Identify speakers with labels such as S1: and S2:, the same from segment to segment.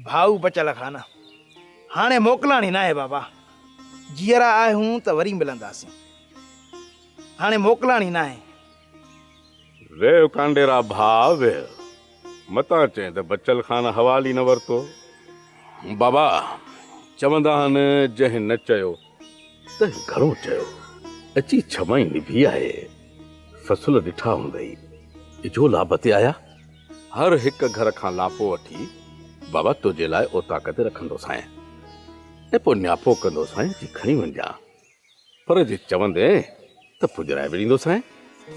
S1: ڀائو بچل خان، هاڻي موڪلاڻي ناهي بابا. جيئرا آهيون ته وري ملنداسين. هاڻي موڪلاڻي ناهي.
S2: ويهه ڪانڊيرا ڀاء ويهه. متان چئين ته بچل خان حوال ئي نه ورتو. بابا، چوندا آهن جنهن نه چيو تنهن گهڻو چيو. اچي ڇمائي نڀي آهي. فصل ڏٺا هوندئي. اجهو لاڀ تي آيا. هر هڪ گهر کان لاپو وٺي بابا تنهنجي لاء اوطاق تي رکندوسانء ۽ پوء نياپو ڪندوسانء جي کڻي وڃجان. پر جي چوندين ته پڄرائي به ڏيندوسانء.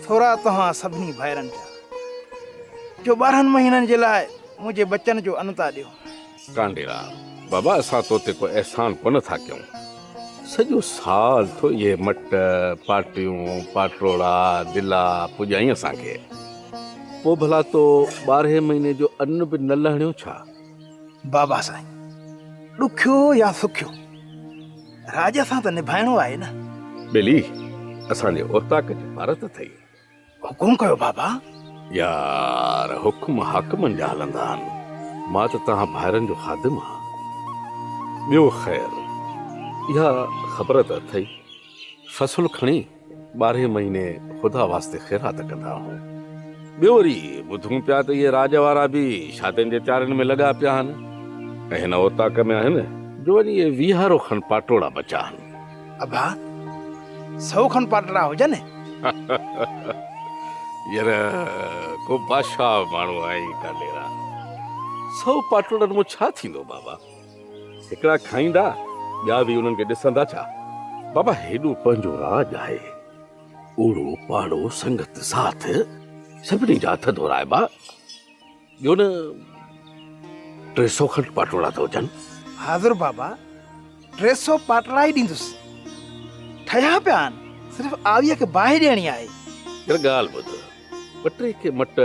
S1: ٿورا توهان سڀني ڀائرن جا، جو 12 مهينن جي لاء منهنجي ٻچن جو ان ٿا ڏيو.
S2: ڪانڊيرا، بابا اسان تو تي ڪو احسان ڪونه ٿا ڪيون. سڄو سال ٿو اهي مٽ، پاٽيون، پاٽوڙا، دلا پڄائين اسان کي. پوء ڀلا تو ٻارهين مهيني جو ان به نه لهڻيو ڇا؟
S1: بابا سائين، ڏکيو يا سکيو، راڄ سان ته نڀائڻو آهي نه.
S2: ٻيلي، اسان جي اوطاق جي پارت اٿئي.
S1: حڪم ڪيو بابا.
S2: يار حڪم حاڪمن جا هلندا آهن، مان ته توهان ڀائرن جو خادم آهيان. ٻيو خير، اها خبر ته اٿئي، فصل کڻي ٻارهين مهيني خدا واسطي خيرات ڪندا آهيون. ٻيو وري ٻڌون پيا ته اهي راڄ وارا به شادين جي تيارين ۾ لڳا پيا آهن ۽ هن اوطاق ۾ آهن جو وڃي اهي ويهارو کن پاٽوڙا بچا آهن.
S1: ابا، سئو کن پاٽڙا هجن.
S2: ير ڪو بادشاهه ماڻهو آهين ڪانڊيرا. سئو پاٽوڙن مون ڇا ٿيندو بابا؟ هڪڙا کائيندا ٻيا به انهن کي ڏسندا ڇا؟ بابا هيڏو پنهنجو راڄ آهي. اوڙو پاڙو سنگت ساٿ سڀني جا هٿ ڌورائبا. ٻيو نه 300 کن پاٽوڙا ته هجن.
S1: حاضر بابا، 300 پاٽڙا ئي ڏيندس. ٺهيا پيا آهن، صرف آويء کي باهه ڏيڻي آهي.
S2: يار ڳالهه ٻڌ، ٻه ٽي ڪي مٽ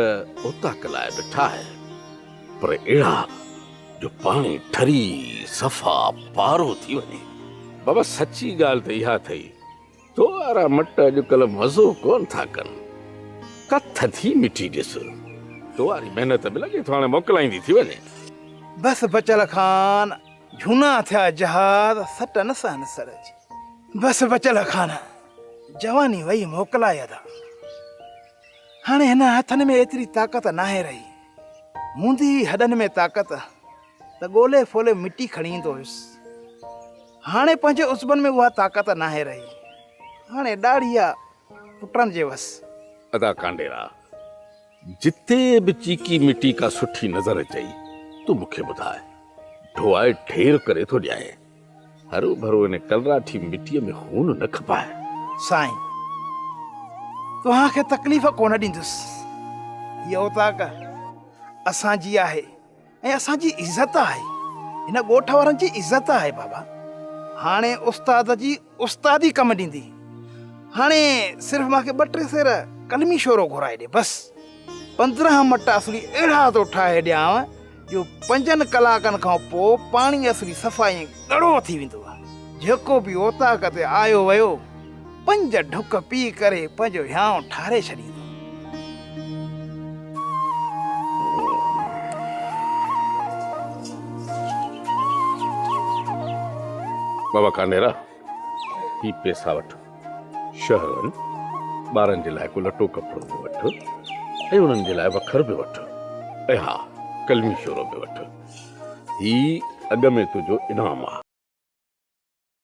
S2: اوطاق لاء به ٺاهه، پر اهڙا جو پاڻي ٺري صفا پارو ٿي وڃي. بابا سچي ڳالهه ته اها اٿئي تو وارا مٽ اڄڪلهه مزو ڪونه ٿا ڪن. ڪا ٿڌي مٺي ڏس. تو واري محنت به لڳي ٿو هاڻي موڪلائيندي ٿي وڃي.
S1: بس بچل خان، جهونا ٿيا جهاز، سٽ نه سهن سر جي. بس بچل خان، جواني وئي موڪلائي ادا. هاڻي هن هٿن ۾ ايتري طاقت ناهي رهي. هوندي هئي هڏن ۾ طاقت ته ڳولي ڦولي مٽي کڻي ايندو هيس. هاڻي پنهنجي عضون ۾ اها طاقت ناهي رهي. هاڻي ڏاڙهي آ پٽن جي وس.
S2: ادا ڪانڊيرا، جتي به چيڪي مٽي ڪا سٺي نظر اچئي، تون مون کي ٻڌاء. ڍوئائي ڍير ڪري ٿو ڏيانء. هروڀرو ان ڪلراٺي مٽيء ۾ خون نه کپاء.
S1: سائين، توهان کي تڪليف ڪونه ڏيندس. هيء اوطاق اسان جي آهي. ۽ اسان جي عزت آهي. هن ڳوٺ وارن جي عزت آهي بابا. هاڻي استاد جي استادي ڪم ڏيندي. هاڻي صرف مان کي ٻه ٽي سير قلمي شورو گهرائي ڏي بس. 15 مٽ اصلي اهڙا ٿو ٺاهي ڏيانء جو پنجن ڪلاڪن کان پوء پاڻي اصلي صفا ائين ڳڙو ٿي ويندو. جيڪو به اوطاق تي آيو ويو پنج ڍڪ پي ڪري پنهنجو هيانء ٺاري ڇڏيندو.
S2: بابا ڪانيرا، هي پيسا وٺ، شهر وڃ، ٻارن جي لاء ڪو لٽو ڪپڙو به وٺ ۽ انهن جي لاء وکر به وٺ ۽ ها قلمي شورو به وٺ. هي اڳ ۾ تنهنجو انعام آ.